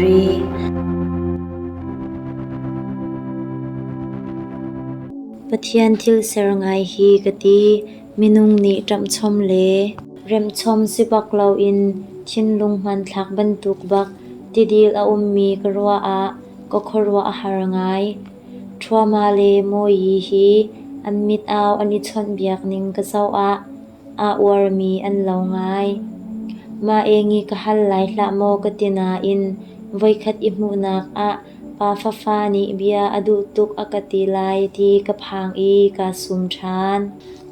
rih. Pathian thil ser ngai hi ka ti. Minung nih ṭamhchom le remhchom si bak loin thinlung hmanthlak bantuk bak tidil a ummi ka ruah ah ka khuaruah a har ngai. Ṭhuama le Mawi hi an mit-au an i chawnhbiak ning ka zoh ah aa uarmi an lo ngai. Mah engi ka hal lai hlah maw ka ti nain voikhat i hmuhnak ah pa fafa nih bia a duh tuk a ka ti lai ti ka phang i kaa sum ṭhan.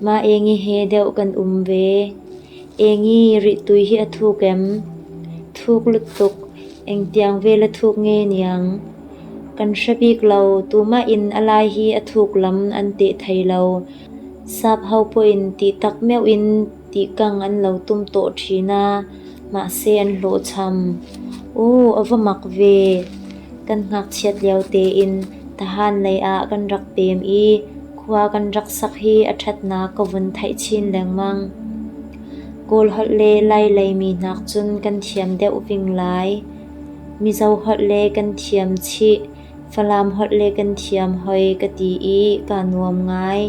Mah engi he deuh kan um ve. Engi rihtui hi a thuk em? Thuk lutuk, engtiang vel a thuk nge niang? Kan hre bik lo, tumah in a lai hi a thuk lam an teh thei lo. Sap ho pawhin ti tak meuh in tihkang an lo tum tawh ṭhin a, mahse an hlawhcham. Aw, a va mak ve! Kan ngakchiat lio tein tahan lei ah kan rak pem i khua kan rak sak hi a ṭhatnak ka vun theih chin lengmang. Kawl holh le Lai lei mi hnak cun kan thiam deuh ving lai. Mizo holh le kan thiam chih. Falam holh le kan thiam hoi ka ti i kaa nuam ngai.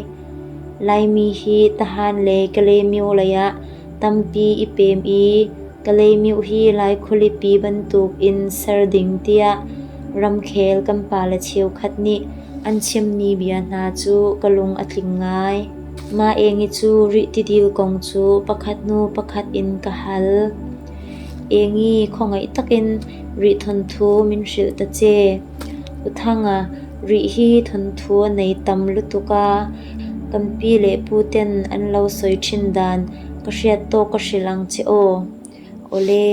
Laimi hi Tahan le Kalaymyo lei ah tampi i pem i Kalaymyo hi Lai khualipi bantuk in ser ding tiah ramkhel kan pale cheukhat nih an chimmi bia hna cu ka lung a tling ngai. Mah engi cu Rih tidil kong cu pakhat hnu pakhat in ka hal. Engi khawngaih takin Rih thawnthu min hrilh ta che. U Thanga, Rih hi thawnthu a nei tam lutuk a, kan pi le pu ten an lo sawi ṭhin dan ka hriat tawk ka hrilh ang che aw. Awle.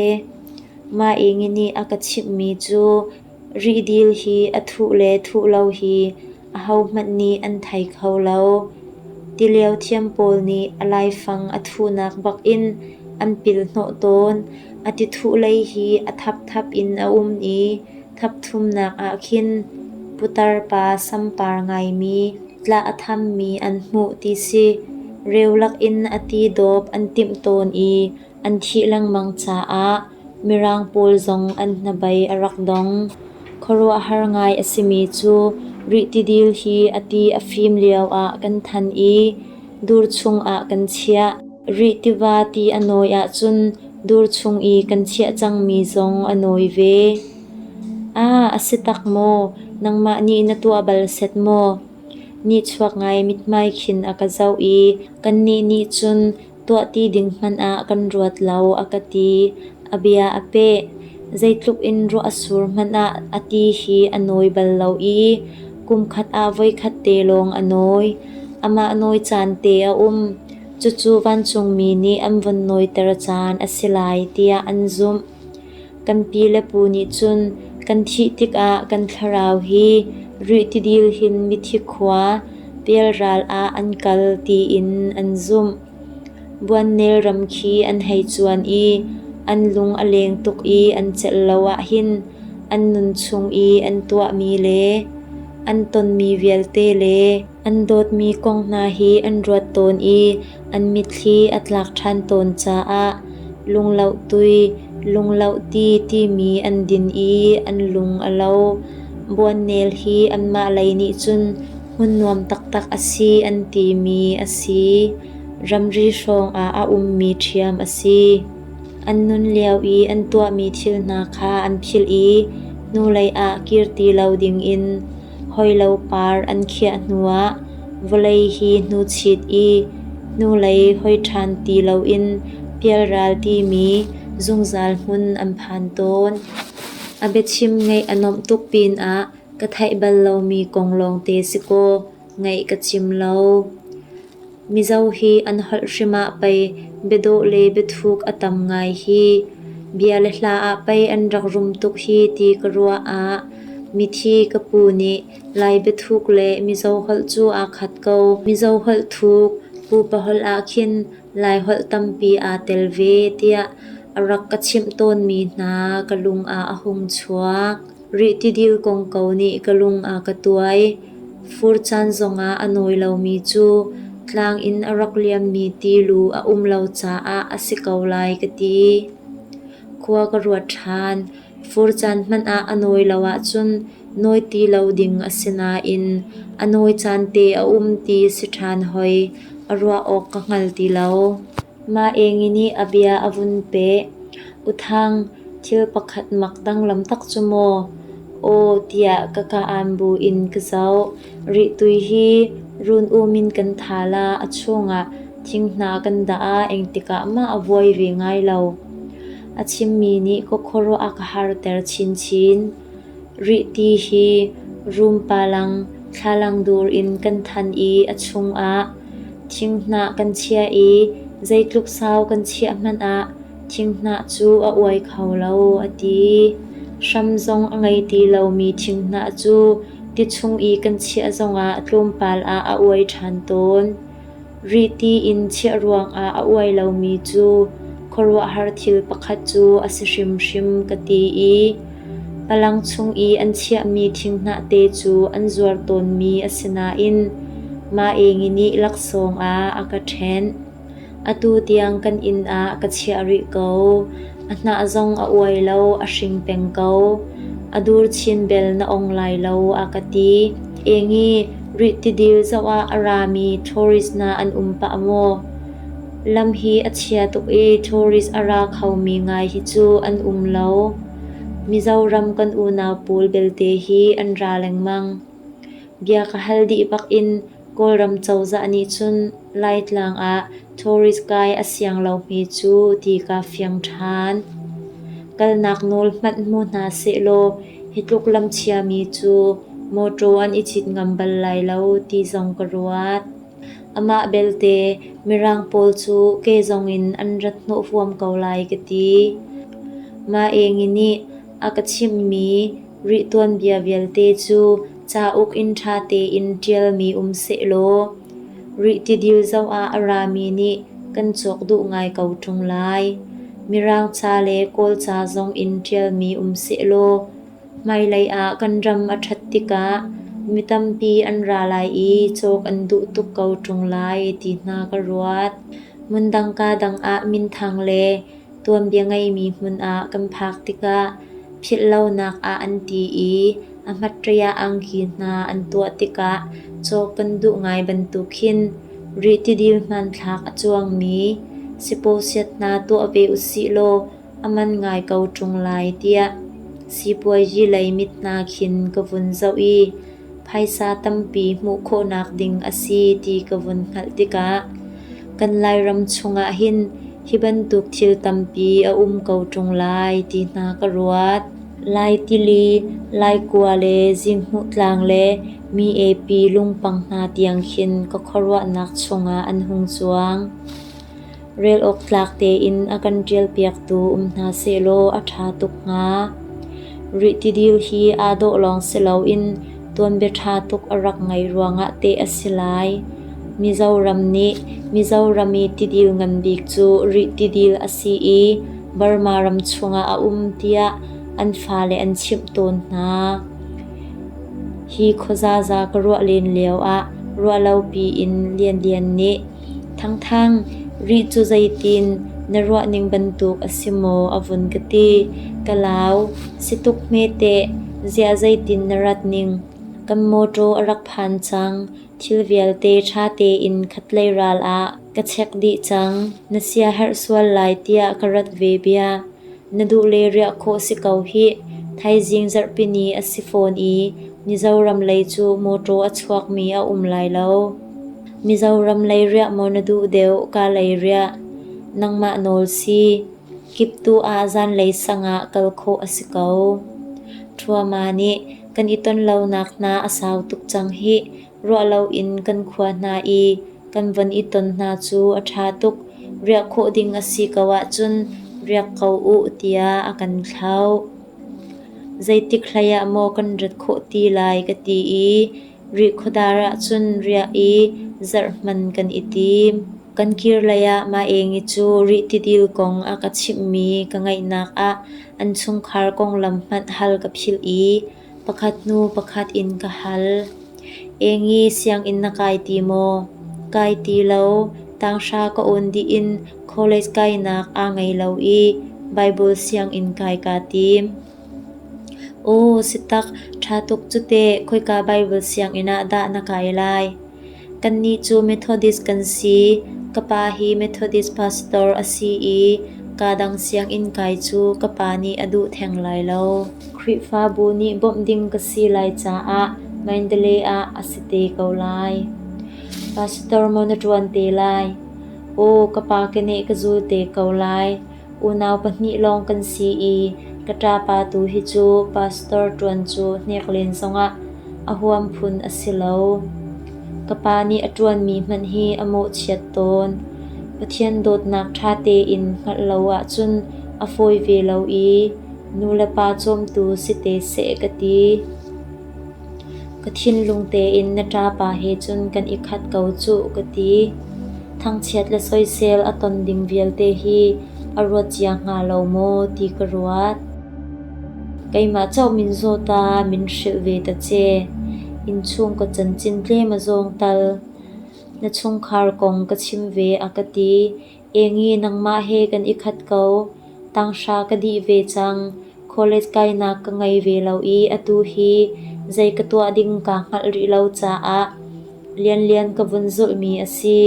Mah Engi nih a ka chimhmi cu Rihdil hi a thuh le thuh lo hi ahohmanh nih an thei kho lo. Tilio thiam pawl nih a laifang a thuhnak bak in an pil hnawh tawn. A tithuh lei hi a thapthap in a um i thapthumnak ah khin putar pa sampar ngaimi tlah a thammi an hmuh ti si. Reu lakin a ti dawp an timh tawn i an thih lengmang caah Mirang pawl zong an hnabei a rak dong. Khuaruahhar ngai a simi cu Rih tidil hi a ti a fim lioah kan than i dur chungah kan chiah. Rih tiva ti a nawi ahcun dur chung i kan chiah cangmi zong a nawi ve. Ah, a si tak maw? Nangmah nih na tuah bal set maw? Nihchuak ngai mithmai khin a ka zoh i kannih nih cun tuahti ding hmanh ah kan ruat lo a ka ti. A bia a peh. Zeitluk in ruah a sur hmanh ah a ti hi a nawi bal lo i kumkhat ah voikhat te lawng a nawi. Amah nawi caan te a um. Cucu vancungmi nih an von nawiter caan a si lai tiah an zumh. Kan pi le pu nih cun kan thih tikah kan thlarau hi Rih tidil hin mithi khua pialral ah an kal tiin an zumh. Buannel ram khi an hei cuan i an lung a leng tuk i an celh lo ahhin an nun chung i an tuahmi le an tonmi vialte le an dawtmi kong hna hi an ruat tawn i an mitthli a tlak ṭhan tawn caah lungloh tui, lungloh ti timi an din i an lung a lo. Buannel hi anmah lei nih cun hmun nuam taktak a si an timi a si. Ramri hrawng ah a ummi ṭhiam a si. An nun lio i an tuahmi thil hna kha an philh i hnulei ah kir ti lo dingin hawilo par an khiah hnuah vawlei hi hnuchit i hnulei hoi ṭhan ti loin pialral timi zungzal hmun an phan tawn. A biachim ngaih a nuamh tuk pinah ka theih bal lomi kong lawngte si kaw ngaih ka cim lo. Mizo hi an holh hrim ah pei biadawh le biathuk a tam ngai hi. Bia le hla ah pei an rak rum tuk hi ti ka ruah ah mithi ka pu nih Lai biathuk le Mizo holh cu aa khat ko. Mizo holh thuk pupa holh ah khin Lai holh tampi aa tel ve tiah a rak ka chimh tawnmi hna ka lung ah a hung chuak. Rih tidil kong ko nih ka lung a ka tuai. Fur caan zongah a nawi lomi cu tlang in a rak liammi tilu a um lo caah a si ko lai ka ti. Khua ka ruat ṭhan. Fur caan hmanh ah a nawi lo ahcun nawi ti lo ding a si nain a nawi caan te a um ti si ṭhan hoi. A ruah awk ka hngal ti lo. Mah Engi nih a bia a vun peh. U Thang, thil pakhat mak danglam tak cu maw? Aw tiah ka ka-aan bu in ka zoh. Rihtui hi run um in kan thaal ah a chungah thinghnah kan dah ah engtik ah mah a vuai ve ngai lo. A chimmi nih ka khuaruah a ka harter chinchin. Rihti hi rumpalang thlalang dur in kan than i a chungah thinghnah kan chiah i zeitluk sau kan chiah hmanh ah thinghnah cu a uai kho lo, a ti. Hram zong a ngei ti lomi thinghnah cu ti chung i kan chiah zongah tlawmpal ah a uai ṭhan tawn. Rihti in chiah ruangah a uai lomi cu khuaruahhar thil pakhat cu a si hrimhrim ka ti i palang chung i an chiahmi thinghnah te cu an zuar tawnmi a si nain mah Engi nih laksawng ah a ka ṭhenh. Atu tiang kan inn ah ka chiah rih ko. A hnah zong a uai lo, a hring peng ko. A dur chin bel na ong lai lo, a ka ti. Engi, Rih tidil zoh ah a rami tourist hna an um pah maw? Lam hi a chia tuk i tourist a ra khomi ngai hi cu an um lo. Mizoram kan unau pawl belte hi an ra lengmang. Bia ka hal dih bak in Kawlram cozah nih cun Laitlang ah tourist kai a siang lo hme cu ti kaa fiang ṭhan. Kalnak nawl hmanh hmu hna sehlaw hi tluk lam chiami cu mawṭaw an i cit ngam bal lai lo ti zong ka ruat. Amah belte Mirang pawl cu ke zong in an rat hnawh huam ko lai ka ti. Mah Engi nih a ka chimhmi rih tuanbia vialte cu cauk in ṭha tein ṭialmi um sehlaw Rih tidil zoh ah a rami nih kan cawk duh ngai ko ṭung lai. Mirang ca le Kawl ca zong in ṭialmi um sehlaw hmailei ah kan ram a ṭhat tikah mi tampi an ra lai i cawk an duh tuk ko ṭung lai ti hna ka ruat. Hmundang kaa dang ah minthang le tuanbia ngeimi hmun ah kan phak tikah philhlonak ah an ti i a hmatria angki hna an tuah tikah cawk kan duh ngai bantuk khin Rih tidil hmanthlak a cuangmi sipuasiat hna tuah ve usih law a man ngai ko ṭung lai tiah sipuazi lei mit hna khin ka vun zoh i phaisa tampi hmuh khawhnak ding a si ti ka vun hngalh tikah kan Lairam chungah hin hi bantuk thil tampi a um ko ṭung lai ti hna ka ruat. Lai tili, Laikua le Zinghmuh tlang le mi epi lungpang hna tiang khin ka khuaruahnak chungah an hung cuang. Rel awk tlak tein a kan ṭialpiaktu um hna sehlaw a ṭha tuk hnga. Rih tidil hi aa dawh lawng si loin tuanbia ṭha tuk a rak ngeih ruangah teh a si lai. Mizoram nih Mizoram i tidil ngan bik cu Rih tidil a si i Burma ram chungah a um tiah an fale an chimh tawn hna. Hi khuazaza ka ruah len lioah ruahlopi in Lianlian nih Thangthang, rih cu zeitin na ruahning bantuk a si maw a vun ka ti. Ka lau, si tuk hme teh, ziah zeitin na rat ning. Kan mawṭaw a rak phan cang, thil vialte ṭha tein khatlei ral ah ka check dih cang. Na siaherh sual lai tiah ka rat ve bia. Na duh le riah khawh si ko hih. Thaizing zarhpini a si fawn i Mizoram lei cu mawṭaw a chuakmi a um lai lo. Mizoram lei riah maw na duh deuh ka lei riah? Nangmah nawl si. Kiptu ah zanlei sang ah kal khawh a si ko. Ṭhuama nih kan i ton lonak hna a sau tuk cang hih. Ruah loin kan khua hna i kan von i ton hna cu a ṭha tuk. Riah khawh ding a si ko ahcun riak ko u tiah a kan thlauh. Zeitik hlei ah maw kan rat khawh ti lai ka ti i Rihkhawdar ah cun riah i zarh hman kan i tim. Kan kir lei ah Maengi cu Rih tidil kong a ka chimhmi ka ngaihnak ah an chungkhar konglam hmanh hal ka philh i pakhat hnu pakhat in ka hal. Engi sianginn na kai ti maw? Kai ti lo. Tanghra ka awn dih in college kainak aa ngei lo i Baibal sianginn kai kaa tim. Aw, si tak, ṭha tuk cu teh, khoika Baibal sianginn ah dah na kai lai? Kannih cu Methodist kan si. Ka pa hi Methodist pastor a si i kaa dang sianginn kai cu ka pa nih a duh theng lai lo. Khrihfabu nih bawmh ding ka si lai caah Mandalay ah a si te ko lai. Pastor maw na ṭuan te lai? Aw, ka pa keneh ka zul te ko lai. Unau pahnih lawng kan si i ka ṭapa tu hi cu pastor ṭuan cu hnek len zongah a huam phun a si lo. Ka pa nih a ṭuanmi hmanh hi a mawhchiat tawn. Pathian dawtnak ṭha tein hngalh lo ahcun a fawi ve lo i nulepa cawmtu si te seh ka ti. Ka thinlung tein na ṭapa he cun kan i khat ko cuh ka ti. Thangchiat le soisel a ton ding vialte hi a ruat cia hnga lo maw ti ka ruat. Keimah cauh min zaw ta min hrilh ve ta ce. Innchung ka cancin tlem a zawng tal. Na chungkhar kong ka chim ve a ka ti. Engi nangmah he kan i khat ko. Tanghra ka dih ve cang. College kainak ka ngei ve lo i atu hi zei ka tuah ding kaa hngalh rih lo caah Lianlian ka vun zulhmi a si.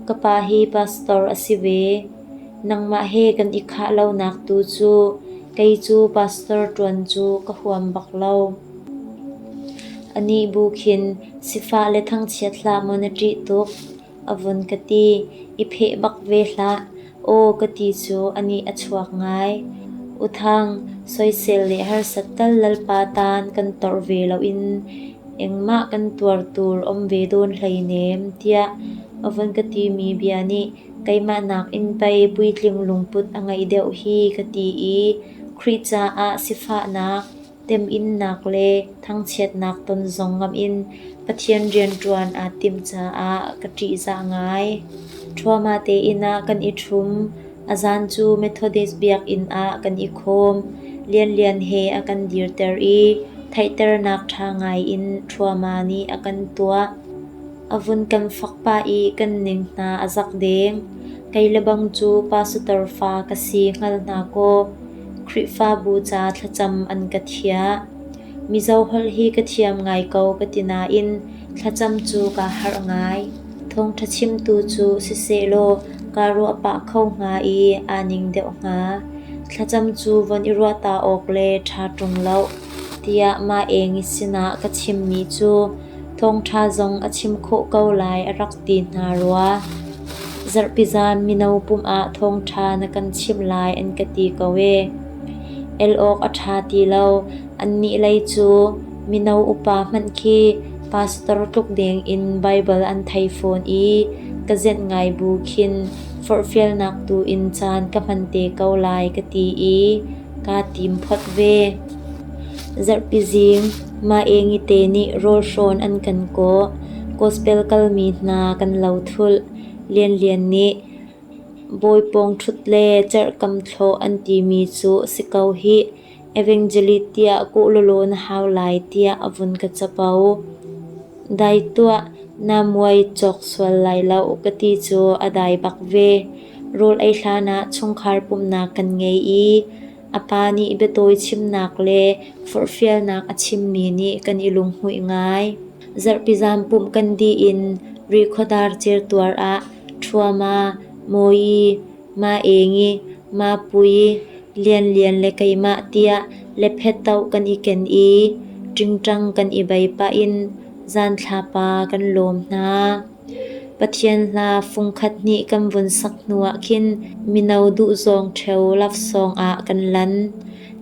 Ka pa hi pastor a si ve. Nangmah he kan i khah lonak tu cu kei cu pastor ṭuan cu ka huam bak lo. Anih bu khin sifah le thangchiat hlah maw na ṭih tuk? A vun ka ti. I pheh bak ve hlah. Aw ka ti cu a nih a chuak ngai. U Thang, soisel le harsat tal Lalpa tan kan torh ve loin engmah kan tuar tur um ve dawn hleinem tiah a vun ka timi bia nih keimah nakin pei puitling lungput a ngeih deuh hi ka ti i Khrih caah sifahnak, Teminnak le thangchiatnak ton zong ngamh in Pathian rianṭuan aa timh caah ka ṭihzah ngai. Ṭhuama tein ah kan i ṭhum. A zan cu Methodist biakinn ah kan i khawm. Lianlian he a kan dirter i theihternak ṭha ngai in ṭhuama nih a kan tuah. A vun kan fak pah i kan ning hna a zak deng. Kei lebang cu pastor fa ka si hngal hna kaw Khrihfabu ca thlacam an ka thiah. Mizo holh hi ka thiam ngai ko ka ti nain thlacam cu kaa harh ngai. Thawngṭha chimtu cu sisehlaw kaa ruah pah kho hnga i aa ning deuh hnga. Thlacam cu von i ruah ta awk le ṭha ṭung lo tiah mah Engi sinah ka chimmi cu Thawngṭha zong a chim khawh ko lai a rak ti hna rua. Zarhpi zan mino pumh ah thawngṭha na kan chimh lai an ka ti ko ee. El awk a ṭha ti lo. Annih lei cu mino upa hmanh khi pastor tluk deng in Baibal an thei fawn i ka zenh ngai bu khin forhfialnak tu in caan ka hman te ko lai ka ti i kaa tim phot ve. Zarhpi zing mah Engi te nih rawl hrawn an kan kawh. Gospel kalmi hna kan lo thulh. Lianlian nih bawi pawng ṭhut le cerhkam thlawh an timi cu a si ko hih. Evangelist tiah kuh lawlaw na hau lai tiah a vun ka capo. Dai tuah, naa muai cawk sual lai lo ka ti cu a dai bak ve. Rawl ei hlan ah chungkhar pumhnak kan ngei i A pa nih biatawi chimnak le forhfialnak a chimmi nih kan i lunghmuih ngai. Zarhpi zan pumh kan dih in Rihkhawdar certuar ah Ṭhuama, Mawi, Ma-engi, Mapui, Lianlian le keimah tiah lephettoh kan i ken i ṭingṭang kan i bei pah in zan thlapa kan lawm hna. Pathian hla fungkhat hnih kan vun sak hnuah khin mino duhzawng ṭheo love song ah kan lan.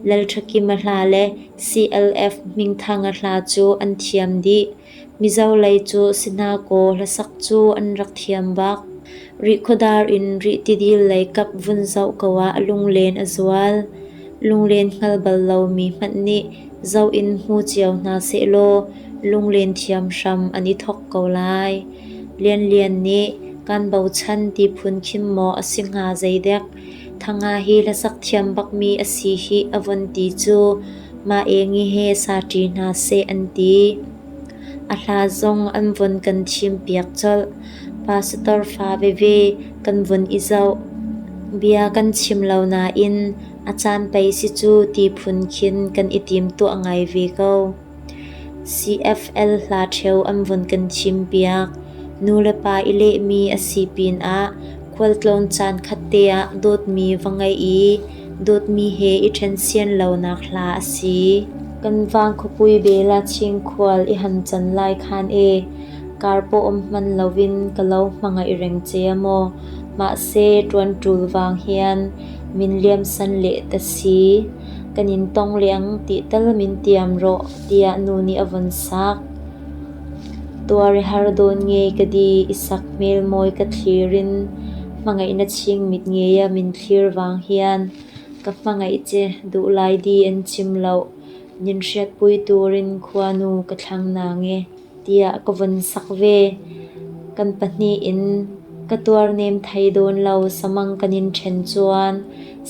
Lalṭhakima hla le CLF Hmingthanga hla cu an thiam dih. Mizo lei cu si hna kaw hlasak cu an rak thiam bak. Rihkhawdar in Rih tidil lei kap vun zoh ko ah lunglen a zual. Lunglen hngal bal lomi hmanh nih zoh in hmu cio hna sehlaw lunglen thiam hram an i thawk ko lai. Lianlian nih kan bochan ti phun khin maw a si hnga zeidek. Thanga hi hlasak thiam bakmi a si hih a von ti cu mah Engi he sa ṭi hna seh an ti. A hla zong an von kan thimpiak colh. Pastor fa veve kan vun i zoh. Bia kan chim lo nain a A caan pei si cu ti phun khin kan i timtuah ngai ve ko. CFL hla ṭheo an vun kan thimpiak. Nu le pa i lehmi a si pinah khualtlawn caan khatte ah dawtmi va ngeih i dawtmi he i ṭhen sian lonak hla a si. Kan vang khuapui bel ah chingkhual i han can lai khan e, kar pawh um hman loin ka lo hmangaih reng che a maw? Mahse ṭuanṭul vang hian min liamsan leh ta si. Kan in tong leng ti tal min tiam rawh, tiah nu nih a vun sak. Tuar i har dawn ngei ka di i sak hmelmawi ka thlir in hmangaihna chingmit ngei a min thlir vang hian ka hmangaih che duhlai di an chim loh, nin hriatpui turin khuanu ka thlang nang e, tiah ka vun sak ve. Kan pahnih in ka tuar nem thei dawn lo samang kan in ṭhen chuan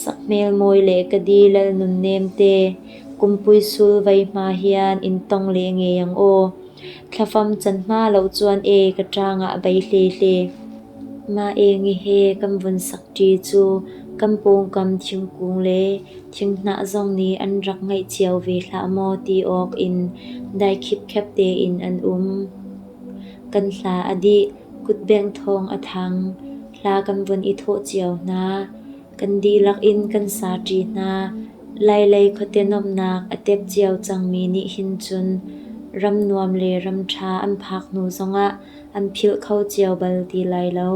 sakhmelmawi le ka di lalnunnem te Kumpui sul vei hma hian in tong le ngei ang aw. Thlafam can hma lo chuan e ka ṭang ah bei hle hle. Mah engi he kan vun sak ṭi cu kan pawngkam thingkung le thinghnah zong nih an rak ngaih cio ve hlah maw ti awk in dai khipkhep tein an um. Kan hla a dih, kutbengh thawng a thang. Hla kan vun i thawh cio hna. Kan dihlak in kan sa ṭi hna. Lailei khuate nuamhnak a tep cio cangmi nih hin cun ram nuam le ram ṭha an phak hnu zongah an philh kho cio bal ti lai lo.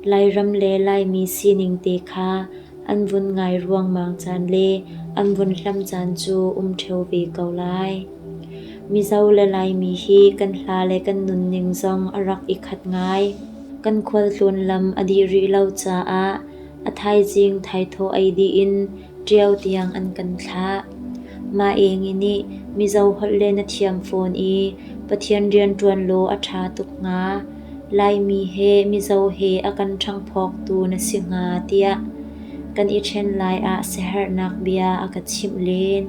Lairam le Laimi sining te kha an vun ngai ruangmang caan le an vun hlam caan cu um ṭheo ve ko lai. Mizo le Laimi hi kan hla le kan nunning zong a rak i khat ngai. Kan khualtlawn lam a dih rih lo caah a thaizing thaithawh ei dih in Ṭio tiang an kan thlah. Mah Engi nih Mizo holh le na thiam fawn i Pathian rian ṭuan law a ṭha tuk hnga. Laimi he Mizo he a kan ṭhangphawktu na si hnga tiah kan i ṭhen lai ah siaherhnak bia a ka chimh len.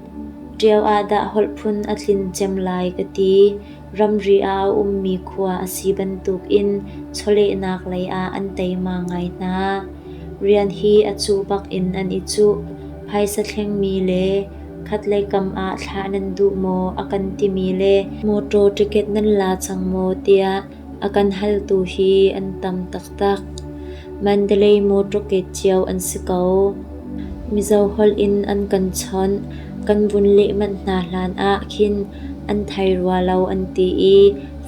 Ṭio ah dah holh phun a tlin cem lai ka ti. Ramri ah a ummi khua a si bantukin chawlehnak lei ah an teima ngai hna. Rian hi a cuh bak in an i cuh. Phaisa thlengmi le khatlei kam ah thlah nan duh maw a kan timi le mawṭaw ticket nan la cang maw tiah a kan haltu hi an tam taktak. Mandalay mawṭaw ket cio an si ko. Mizo holh in an kan chawnh. Kan vun leh manh hna hlan ah khin an thei rua lo an ti i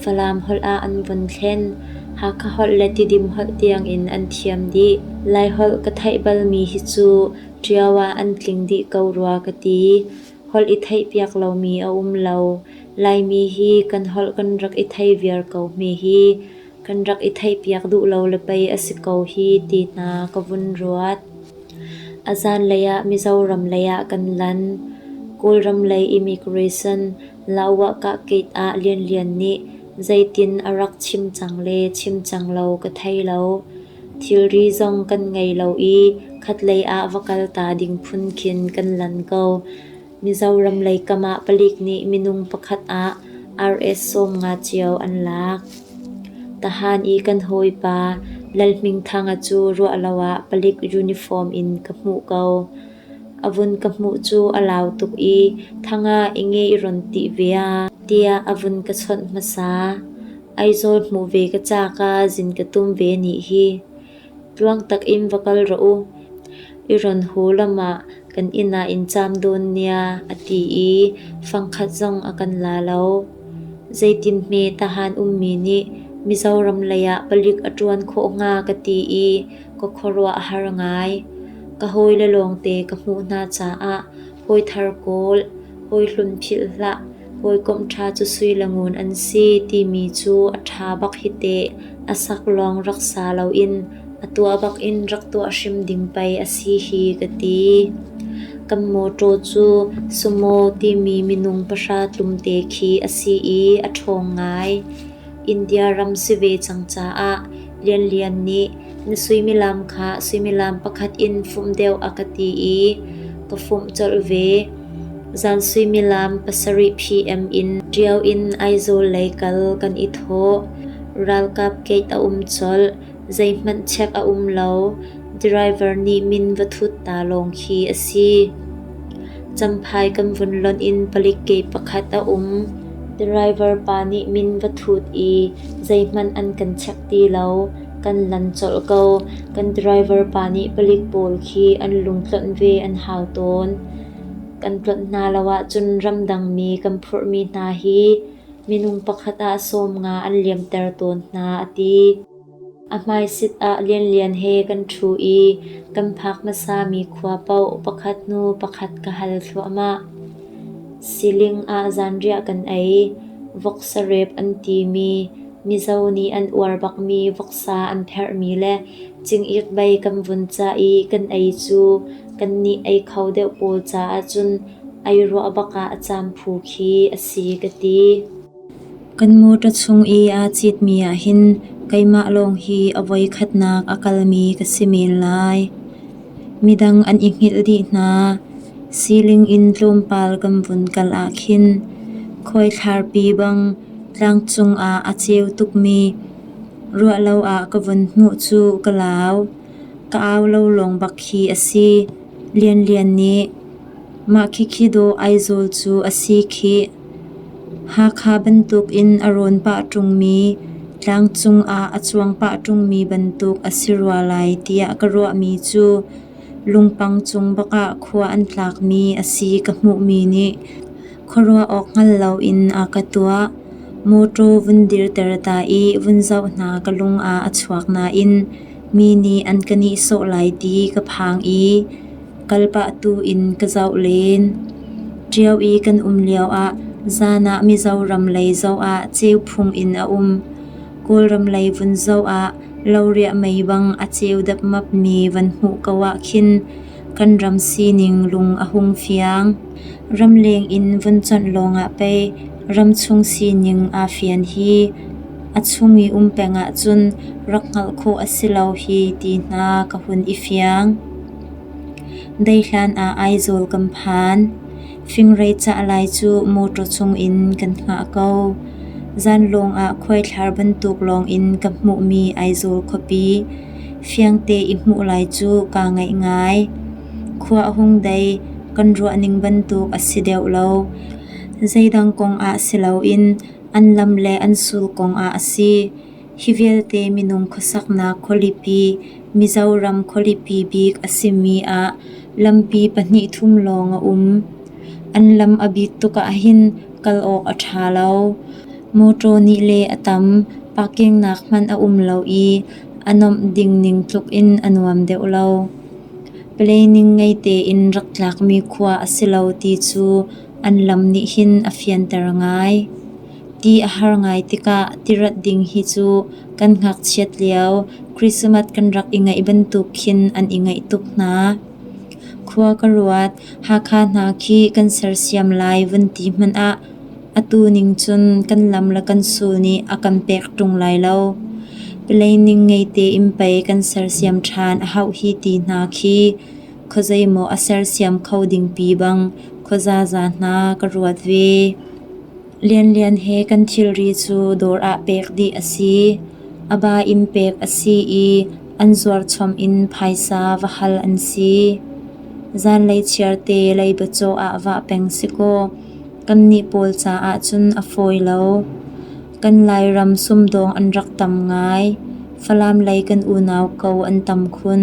Falam holh ah an vun thlen. Hakha holh le Tidim holh tiangin an thiam dih. Laiholh ka theih balmi hi cu Ṭio ah an tling dih ko rua ka ti. Holh i theihpiak lomi a um lo. Laimi hi kan holh kan rak i thei viar ko hme hi. Kan rak i theihpiak duh lo le pei a si ko hi ti hna ka vun ruat. A zaanlei ah Mizoram lei ah kan lan. Kawlram lei immigration Lawakah gate ah Lianlian nih zeitin a rak chim cang le chim cang lo ka thei lo. Thilri zong kan ngei lo i khatlei ah va kal ta ding phun khin kan lan ko. Mizoram lei kam ah palik nih minung pakhat ah RS 50 cio an lak. Tahan i kan hawipa Lalhmingthanga cu ruah lo ah palik uniform in ka hmuh ko. A vun ka hmuh cu a lau tuk i Thanga i nge i ron ti ve a tiah a vun ka chawnh hmasa. Aizawl hmuh ve ka caak ah zin ka tum ve nih hi. Tluang tak in va kal rawh u. I ron hu lam ah kan inn ah in caam dawn nia a ti i fangkhat zong a kan la lo. Zeitin hme tahan ummi nih Mizoram lei ah palik a ṭuan khawh hnga ka ti i ka khuaruah a har ngai. Ka hawile lawngte ka hmuh hna caah hawi thar kawl, hawi hlun philh hlah, hawikom ṭha cu sui le ngun an si timi cu a ṭha bak hi teh. A sak lawng rak sa loin a tuah bak in rak tuah hrim ding pei a si hi ka ti. Kan mawṭaw cu Sumo timi minung pahra tlumte khi a si i a ṭhawng ngai. India ram si ve cang caah Lianlian nih na suimilam kha suimilam pakhat in fumh deuh a ka ti i ka fumh colh ve. Zan suimilam 7 PM in Ṭio in Aizawl lei kal kan i thawh. Ralkap gate a um colh. Zeihmanh check a um lo. Driver nih min va thut ta lawng khi a si. Champhai kan vun lonh in palik ke pakhat a um. Driver pa nih min va thut i zeihmanh an kan chek ti lo. Kan lan colh ko. Kan driver pa nih palik pawl khi an lungtlonh ve an hau tawn. Kan tlonh hna lo ahcun ramdangmi kan phurhmi hna hi minung pakhat ah 50 an liamter tawn hna, a ti. A hmaisit ah Lianlian he kan ṭhu i kan phak hmasami khua paoh pakhat hnu pakhat ka hal thluahmah. Siling ah zanriah kan ei. Voksa rep an timi Mizo nih an uar bakmi voksa an pherhmi le cingik bei kan vun cah i kan ei cu kannih ei kho deuh pawl caah cun ei ruah bak ah a caam phu khi a si ka ti. Kan mawṭaw chung i aa citmi ahhin keimah lawng hi a voikhatnak a kalmi ka si men lai. Midang an i hngilh dih hna. Siling in tlawmpal kan vun kal ahkhin khuaithlarpi bang tlangcung ah a ceu tukmi ruahlo ah ka vun hmuh cu ka lau. Ka au lo lawng bak khi a si. Lianlian nih Mah khikhi dawh Aizawl cu a si khih. Hakha bantukin a rawn pah ṭungmi, tlangcung ah a cuang pah ṭungmi bantuk a si rua lai tiah ka ruahmi cu lungpang cung bakah khua an tlakmi a si ka hmuhmi nih khuaruah awk hngal loin a ka tuah. Mawṭaw vun dirter ta i vun zoh hna ka lung ah a chuak nain mi nih an ka nihsawh lai ti ka phang i kalpah tu in ka zoh len. Ṭio i kan um lioah zan ah Mizoram lei zoh ah ceuphung in a um. Kawlram lei vun zoh ah loriah mei bang a ceu dapmapmi van hmuh ko ah khin kan ram sining lung a hung fiang. Ramleng in vun conh lawngah pei ramchung sining aa fian hi. A chung i um peng ahcun rak hngalh khawh a si lo hi ti hna ka hun i fiang. Deihlan ah Aizawl kan phan. Fingrei cah lai cu mawṭaw chungin kan hngah ko. Zanlawng ah khuaithlar bantuk lawngin ka hmuhmi Aizawl khuapi fiangte i hmuh lai cu kaa ngaih ngai. Khua a hung dei, kan ruahning bantuk a si deuh lo. Zeidang kong ah si loin an lam le an sul kong ah a si. Hi vialte minung khuasaknak khualipi Mizoram khualipi bik a simi ah lampi pahnih thum lawng a um. An lam a bit tuk ahhin kal awk a ṭha lo. Mawṭaw nih le a tam, parking nak hmanh a um lo i a nuamh ding ning tluk in a nuam deuh lo. Planning ngei tein rak tlakmi khua a si lo ti cu an lam nih hin a fianter ngai. Ti a har ngai tikah tirat ding hi cu kan ngakchiat lio Christmas kan rak i ngaih bantuk khin an i ngaih tuk hna. Khua ka ruat, Hakha hna khi kan sersiam lai vun ti hmanh ah atu ning cun kan lam le kan sul nih a kan pek ṭung lai lo. Planning ngei tein pei kan sersiam ṭhan a hauh hi ti hna khi khuazeimaw a sersiam kho dingpi bang khuazaza hna ka ruat ve. Lianlian he kan thilri cu dawr ah pek dih a si. A ba in pek a si i an zuarchom in phaisa va hal an si. Zanlei chiarte leibacaw ah vah peng si kaw kannih pawl caah cun a fawi lo. Kan Lairam sumdawng an rak tam ngai. Falam lei kan unau ko an tam khun.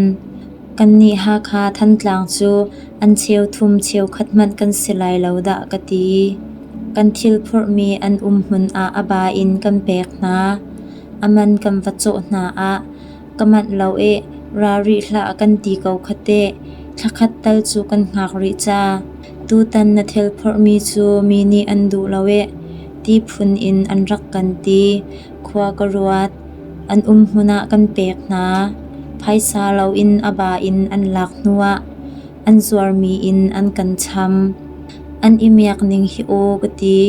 Kannih Hakha Thantlang cu an cheuthum cheukhat hmanh kan si lai lo dah ka ti. Kan thil phurhmi an umhmun ah a ba in kan pek hna. A man kan va cawh hna ah ka manh lo eh, ra rih hlah kan ti ko kha teh. Thlakhat tal cu kan hngak rih ca. Tutan na thil phurhmi cu mi nih an duh lo eh, ti phun in an rak kan ti. Khua ka ruat. An umhmun ah kan pek hna. Phaisa loin a ba in an lak hnuah an zuarmi in an kan cham. An i miak ning hi aw ka ti.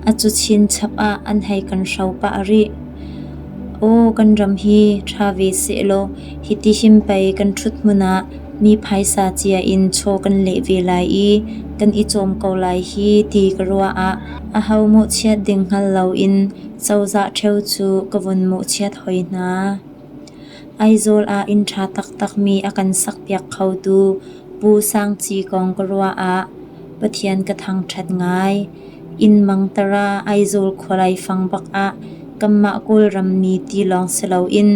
A cu chinchap ah an hei kan hro pah rih. Aw kan ram hi ṭha ve sehlaw hiti hin pei kan ṭhut hmun ah mi phaisa cia in chaw kan leh ve lai i kan i cawm ko lai hi ti ka ruah ah aho mawhchiat ding hngal loin cozah ṭheo cu ka vun mawhchiat hoi hna. Aizawl ah inn ṭha taktakmi a kan sakpiak khotu Pu Sang Ci kong ka ruah ah Pathian ka thangṭhat ngai. Inn mangtara Aizawl khua laifang bak ah kanmah Kawlram mi ti lawng si loin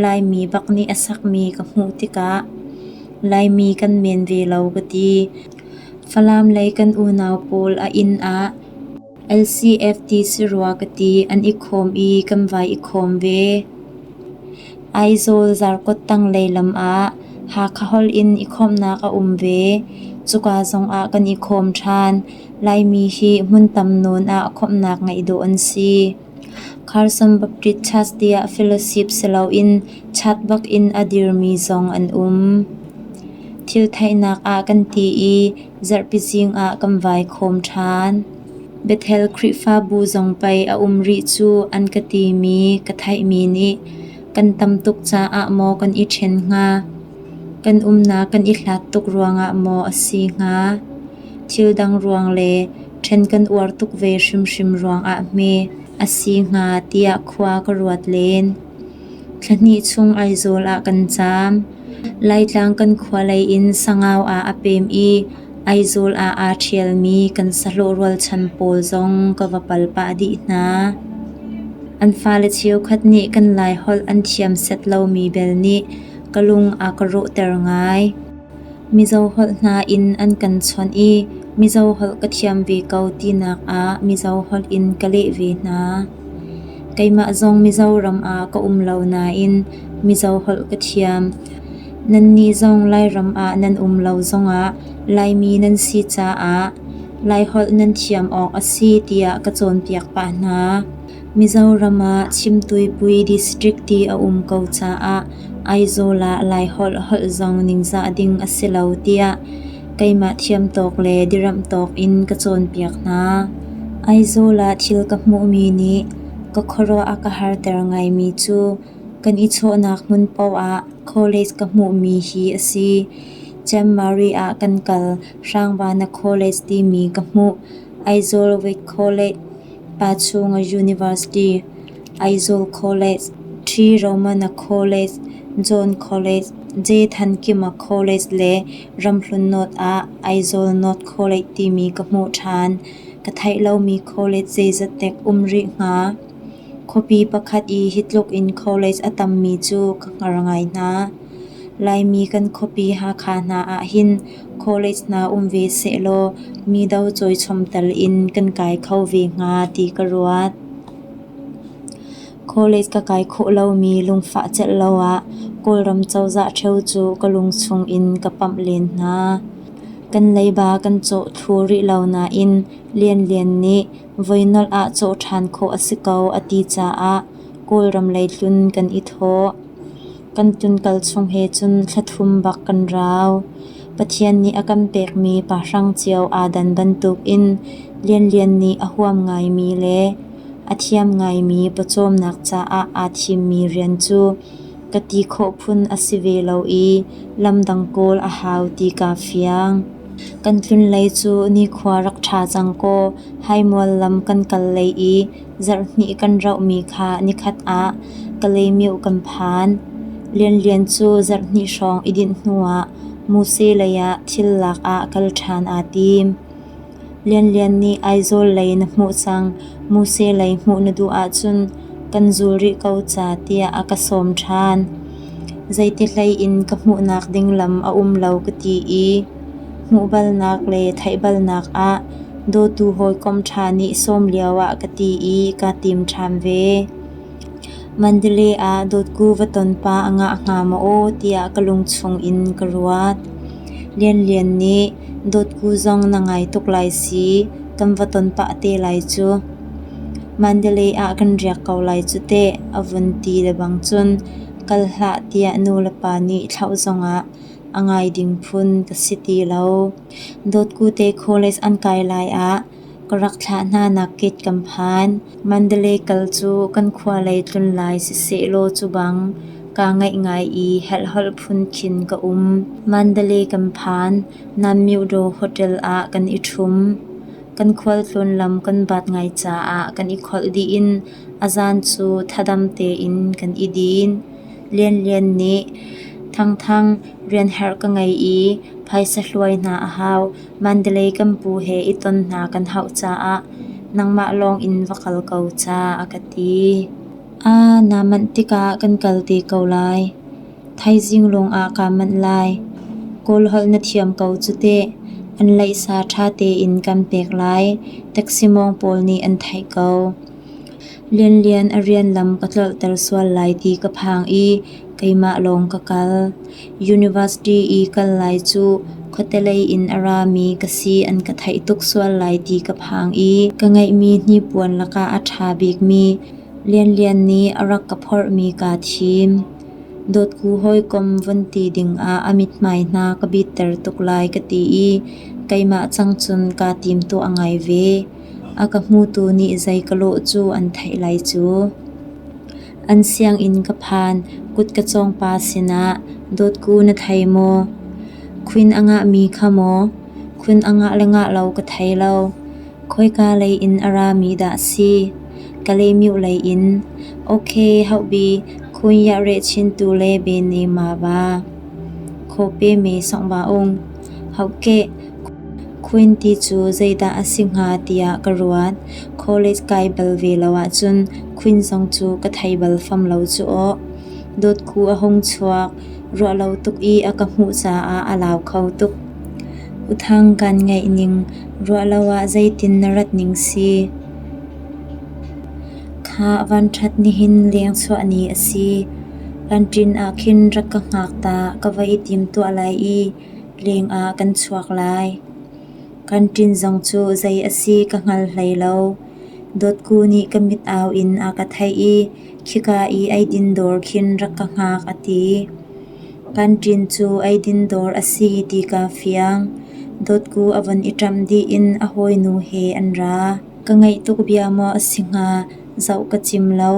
Laimi bak nih a sakmi ka hmuh tikah Laimi kan men ve lo ka ti. Falam lei kan unau pawl a inn ah LCFT si rua ka ti an i khawm i kan vai i khawm ve. Aizawl Zarkawt tanglei lam ah Hakha holh in i khawmhnak a um ve. Cuka zongah kan i khawm ṭhan. Laimi hi hmun tam nawn ah khawmhnak ngeih dawh an si. Carson Baptist Church tiah fellowship si loin chat bak in a dirmi zong an um. Thil theihnak ah kan ti i zarhpi zing ah kan vai khawm ṭhan. Bethel Khrihfabu zong pei a um rih cu an ka timi ka theihmi nih kan tam tuk caah maw kan i ṭhen hnga? Kan umnak kan i hlat tuk ruangah maw a si hnga? Thil dang ruang le ṭhen kan uar tuk ve hrimhrim ruangah hme a si hnga tiah khua ka ruat len. Thla hnih chung Aizawl ah kan caam. Laitlang kan khua lei in Sangau ah a pem i Aizawl ah aa ṭhialmi kan sahlawh rualchan pawl zong ka va pal pah dih hna. An fale cheukhat nih kan Laiholh an thiam set lomi bel nih ka lung a ka rawhter ngai. Mizo holh hna in an kan chawnh i Mizo holh ka thiam ve ko tinak ah Mizo holh in ka leh ve hna. Keimah zong Mizoram ah ka um lo nain Mizo holh ka thiam. Nannih zong Lairam ah nan um lo zongah Laimi nan si caah Laiholh nan thiam awk a si tiah ka cawnpiak pah hna. Mizoram ah Chimtuipui District ti a um ko caah Aizawl ah Laiholh holh zong ningzah ding a si lo tiah keimah thiam tawk le diramh tawk in ka cawnpiak hna. Aizawl ah thil ka hmuhmi nih ka khuaruah a ka harter ngaimi cu kan i chawhnak hmun paoh ah college ka hmuhmi hi a si. Chanmari ah kan kal. Hrangvana College timi ka hmuh. Aizawl Wake College, Pachunga University, Aizawl College, Ṭhi Romana College, John College, J. Thankima College le Ramhlun North ah Aizawl North College timi ka hmuh ṭhan. Ka theih lomi college zeizat dek um rih hnga. Khuapi pakhat i hi tluk in college a tammi cu ka hngar ngai hna. Laimi kan khuapi Hakha hna ahhin college hna um ve sehlaw mi do cawichom tal in kan kai kho ve hnga ti ka ruat. College ka kai khawh lomi lungfah celh lo ah Kawlram cozah ṭheo cu ka lungchung in ka pamh len hna. Kan leiba kan cawh thlu rih lo nain Lianlian nih voinolh ah cawh ṭhan khawh a si ko a ti caah Kawlram lei tlun kan i thawh. Kan tlunkal chung he cun thla thum bak kan rau. Pathian nih a kan pekmi pahrang cio aa dan bantukin Lianlian nih a huam ngaimi le a thiam ngaimi pawcawmnak caah aa thimmi rian cu ka ti khawh phun a si ve lo i lamdang kawl a hau ti kaa fiang. Kan tlunlei cu nikhua rak ṭha cang kaw Haimual lam kan kal lei i zarhhnih kan rauhmi kha nikhat ah Kalaymyo kan phan. Lianlian cu zarhhnih hrawng i dinh hnuah Muse lei ah thil lak ah kal ṭhan aa tim. Lianlian nih Aizawl lei na hmuh cang, Muse lei hmuh na duh ahcun kan zul rih ko ca tiah a ka sawm ṭhan. Zeiti hlei in ka hmuhnak ding lam a um lo ka ti i hmuh balnak le theih balnak ah dawtu hawikom ṭha nih sawm lioah ka ti i kaa tim ṭhan ve. Mandalay ah dawtku va ton pa a ngah hnga maw aw tiah ka lungchung in ka ruat. Lianlian nih dawtku zong na ngai tuk lai si, kan va ton pah te lai cu. Mandalay ah kan riak ko lai cu teh a vun ti lebang cun kal hlah tiah nu le pa nih thlauh zongah a ngai ding phun ka si ti lo. Dawtku te college an kai lai ah ka rak thlah hna nak kit kan phan. Mandalay kal cu kan khua lei tlun lai sisehlaw cu bang kaa ngaih ngai i helhholh phun khin ka um. Mandalay kan phan. Nanmyodaw Hotel ah kan i ṭhum. Kan khualtlawn lam kan bat ngai caah kan i kholh dih in a zan cu thadam tein kan i din. Lianlian nih Thangthang rian herh ka ngei i phaisa hluai hna a hau. Mandalay kan pu he i ton hna kan hauh caah nangmah lawng in va kal ko ca a ka ti. Aa, naa manh tikah kan kal te ko lai. Thaizing lawngah kaa manh lai. Kawl holh na thiam ko cu teh. An laihsa ṭha tein kan pek lai. Taxi mawng pawl nih an theih ko. Lianlian a rian lam ka tlolhter sual lai ti ka phang i keimah lawng ka kal. University i kal lai cu khuate lei in a rami ka si an ka theih tuk sual lai ti ka phang i ka ngeihmi hnipuan lakah a ṭha bikmi Lianlian nih a rak ka phorhmi kaa thim. Dawtku hawikom vun ti dingah a mithmai hna ka bitter tuk lai ka ti i keimah cang cun kaa timtuah ngai ve. A ka hmutu nih zei ka lawh cu an theih lai cu. An sianginn ka phan, kut ka cawngpa sinah, "Dawtku na thei maw? Queen a ngahmi kha maw? Queen a ngah le ngah lo ka thei lo. Khoika lei in a rami dah si? Kalaymyo lei in. Ok, hauhbi, khun yah reh chin tu le be ne ma ba. Khaw pe me song ba ung. Hauhkeh, Queen ti cu zeidah a si hnga tiah ka ruat. College kai bal ve lo ahcun Queen zong cu ka thei bal fam lo cu aw. Dawtku a hung chuak. Ruahlo tuk i a ka hmuh caah a lau kho tuk. Uthang kan ngaih ning, ruahlo ah zeitin na rat ning si? Khah vanṭhat nihin lengchuah ni a si. Kan ṭin ah khin rak ka hngak ta, ka va i timtuah lai i leng ah kan chuak lai. Kan ṭin zong cu zei a si ka hngal hlei lo. Dawtku nih ka mit au in a ka theih i khika i eidin dawr khin rak ka hngak a ti. Kan ṭin cu eidin dawr a si ti kaa fiang. Dawtku a von i ṭamh dih in a hawinu he an ra. Ka ngaih tuk bia maw a si hnga, zoh ka cim lo.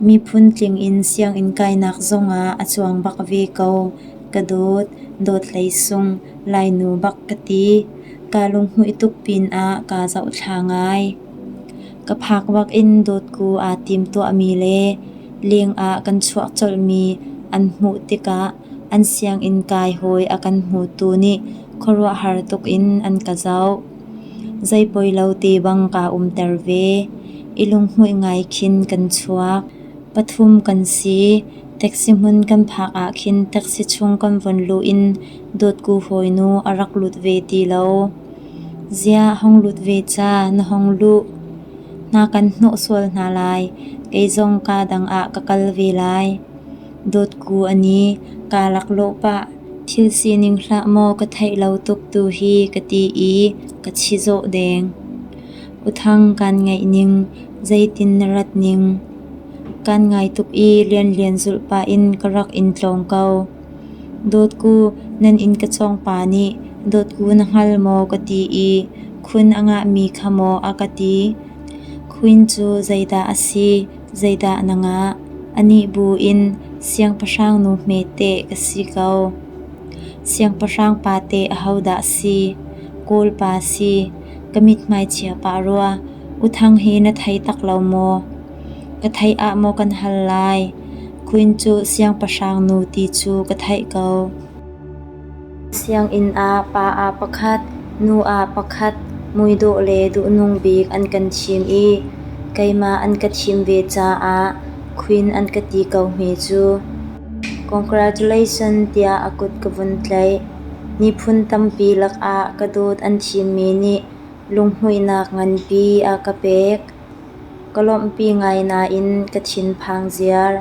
Miphun tling in sianginn kainak zongah a cuang bak ve ko. Ka dawt, Dawt Hlei Sung, Lainu bak ka ti. Kaa lunghmuih tuk pinah kaa zohthla ngai. Ka phak bak in dawtku aa timtuahmi le leng ah kan chuak colhmi an hmuh tikah an sianginn kai hawi a kan hmutu nih khuaruahhar tuk in an ka zoh. Zei poi lo te bang kaa umter ve. I lunghmuih ngai khin kan chuak. Pathum kan si. Taxi hmun kan phak ah khin taxi chung kan von luh in dawtku hawinu a rak lut ve ti lo. Ziah hong lut ve ca, na hong luh. Hna kan hnawh sual hna lai. Kei zong kaa dang ah ka kal ve lai. Dawtku a ni, kaa laklawh pah. Thil sining hlah maw ka theih lo tuk tu hi ka ti i ka chizawh deng. Uthang kaan ngaih ning, zeitin na rat ning. Kaan ngai tuk i Lianlian zulh pah in ka rak in tlawng ko. Dawtku, nan inn ka cawngpa nih dawtku na hngal maw ka ti i khun a ngahmi kha maw a ka ti. Queen cu zeidah a si, zeidah na ngah? Anih bu in siangpahrang nu hme teh ka si ko. Siangpahrang pa teh ahodah si? Kawl pa si. Ka mithmai chia pah rua. U Thang hi na thei tak lo maw? Ka theih ah maw kan hal lai? Queen cu siangpahrang nu ti cu ka theih ko. Sianginn ah pa ah pakhat, nu ah pakhat muidawh le duhnung bik an kan thim i keimah an ka thim ve caah Queen an ka ti ko hme cu. Congratulations tiah a kut ka vun tlaih. Miphun tampi lakah ka dawt an thimmi nih lunghmuihnak nganpi a ka pek. Ka lawmhpi ngai nain ka thinphang ziar.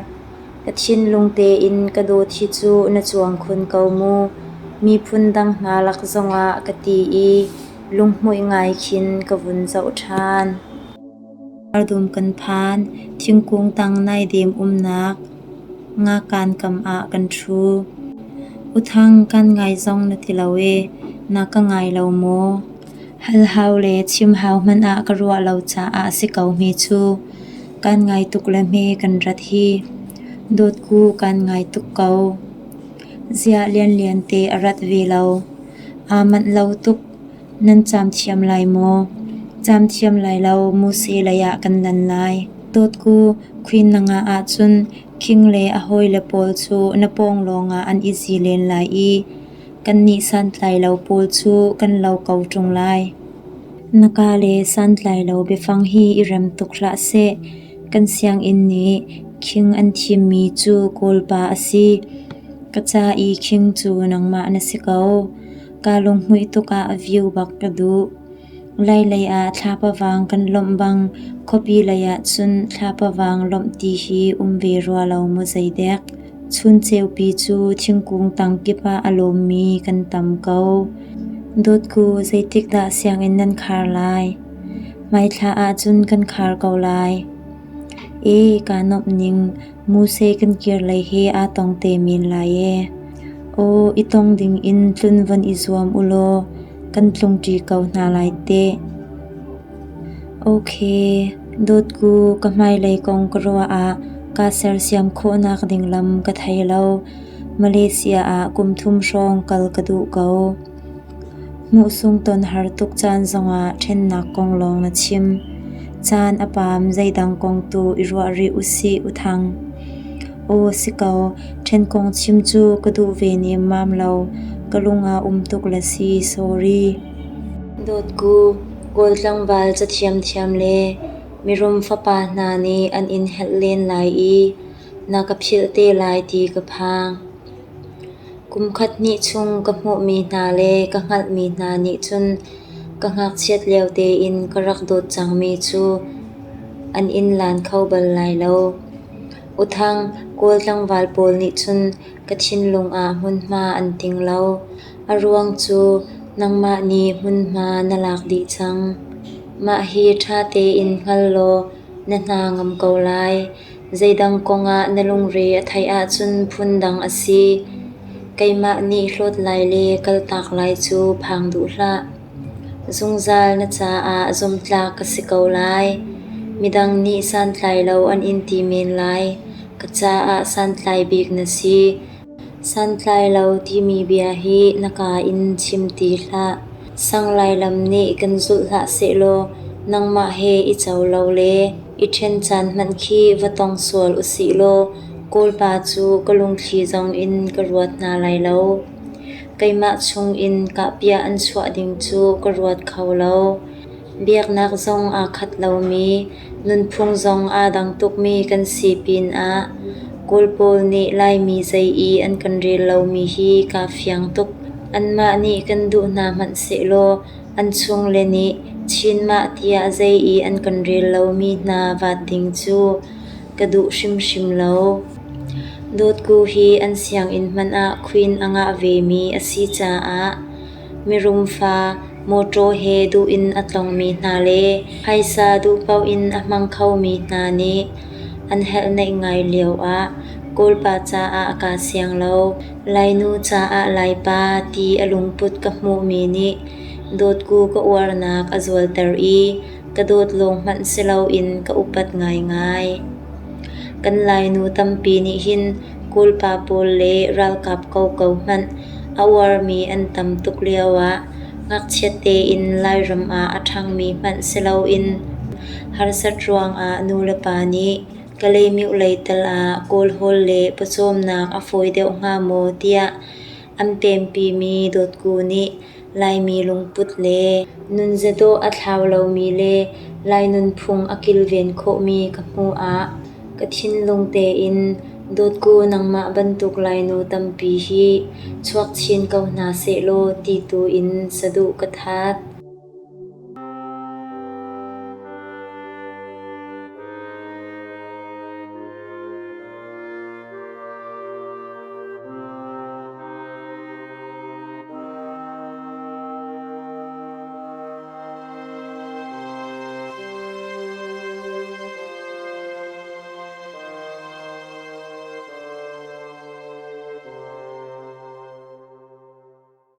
Ka thinlung tein ka dawt hi cu na cuang khun ko mu. Miphun dang hna lak zongah ka ti i lunghmuih ngai khin ka vun zoh ṭhan. Ardum kan phan. Thingkung tang naidem umnak ngakan kam ah kan ṭhu. U Thang, kan ngai zong na ti lo ee, na ka ngai lo maw? Hal hau le chim hau hmanh ah ka ruah lo caah a si ko hme cu. Kaan ngai tuk le hme kan rat hi. Dawtku kaan ngai tuk ko. Ziah Lianlian te a rat ve lo. Aa manh lo tuk. Nan caam thiam lai maw? Caam thiam lai lo, muse lei ah kan lan lai. Dawtku, Queen na ngah ahcun King le a hawile pawl cu na pawng lawngah an i zi len lai i kannih santlailo pawl cu kan lo ko ṭung lai. Na ka le santlailo biafang hi i rem tuk hlah seh. Kan sianginn nih king an thimmi cu Kawlpa a si. Ka ca i king cu nangmah na si ko. Kaa lunghmuih tuk ah view bak ka duh. Lailei ah thlapa vang kan lawmh bang khuapi lei ah cun thlapa vang lawmh ti hi um ve rua lo maw zeidek. Chun ceupi cu thingkung tang kip ah a lawmmi kan tam ko. Dawtku, zeitikdah sianginn nan khar lai? Hmaithla ahcun kan khar ko lai. Ee, kaa nuamh ning, muse kan kir lei he aa tong te men lai ee. Aw, i tong ding in tlun von i zuam u law kan tlungṭi ko hna lai teh. Ok, dawtku, ka hmailei kong ka ruah ah kaa sersiam khawhnak ding lam ka thei lo. Malaysia ah kum thum hrawng kal ka duh ko. Hmuhsung ton har tuk caan zongah ṭhennak kong lawng na chim. Caan a paam, zeidang kong tu i ruah rih usih u Thang. Aw si ko, ṭhen kong chim cu ka duh ve nemmam lo. Ka lung ah um tuk le si, sorry. Dawtku, Kawl tlangval cathiamthiam le mirum fapa hna nih an in helh len lai i na ka philh te lai ti ka phang. Kum khat hnih chung ka hmuhmi hna le ka hngalhmi hna nih cun ka ngakchiat lio tein ka rak dawt cangmi cu an in lan kho bal lai lo. U Thang, Kawl tlangval pawl nih cun ka thinlung ah hmunhma an ting lo. A ruang cu nangmah nih hmunhma na lak dih cang. Mah hi ṭha tein hngal law na hna ngam ko lai. Zeidang kongah na lungre a theih ahcun phundang a si. Keimah nih hlawt lai le kaltak lai cu phang duh hlah. Zungzal na caah zumhtlak ka si ko lai. Midang nih santlai lo an in ti men lai. Ka caah santlai bik na si. Santlai lo timi bia hi na kaa in chim ti hlah. Sang Lailam nih kan zulh hlah sehlaw nangmah he i co lo le i ṭhen caan hmanh khi va tong sual usih law Kawlpa cu ka lungthli zong in ka ruat hna lai lo. Keimah chungin kahpiah an chuah ding cu ka ruat kho lo. Biaknak zong aa khat lomi, nunphung zong aa dang tukmi kan si pinah Kawl pawl nih Laimi zei i an kan rel lomi hi kaa fiang tuk. Anmah nih kan duh hna hmanh sehlaw an chungle nih Chinmah tiah zei i an kan rel lomi hna vaat ding cu ka duh hrimhrim lo. Dawtku hi an sianginn hmanh ah queen a ngah vemi a si caah mirum fa mawṭaw he duh in a tlongmi hna le phaisa duh paoh in a hmang khomi hna nih an helhneih ngai lioah Kawlpa caah kaa siang lo. Lainu caah Laipa ti a lungput ka hmuhmi nih dawtku ka uarnak a zualter i ka dawt lawng hmanh si loin ka upat ngaingai. Kan Lainu tampi nih hin Kawlpa pawl le ralkap koko hmanh a uarmi an tam tuk lioah ngakchiat tein Lairam ah a ṭhangmi hmanh si loin harsat ruangah nulepa nih Kalaymyo lei tal ah Kawlhawl le pawcawmnak a fawi deuh hnga maw tiah an pempimi Dawtku nih Laimi lungput le nunzia dawh a thlau lomi le Lai nunphung a kilven khawhmi ka hmuh ah ka thinlung tein Dawtku nangmah bantuk Lainu tampi hi chuak chin ko hna sehlaw ti tu in saduh ka that.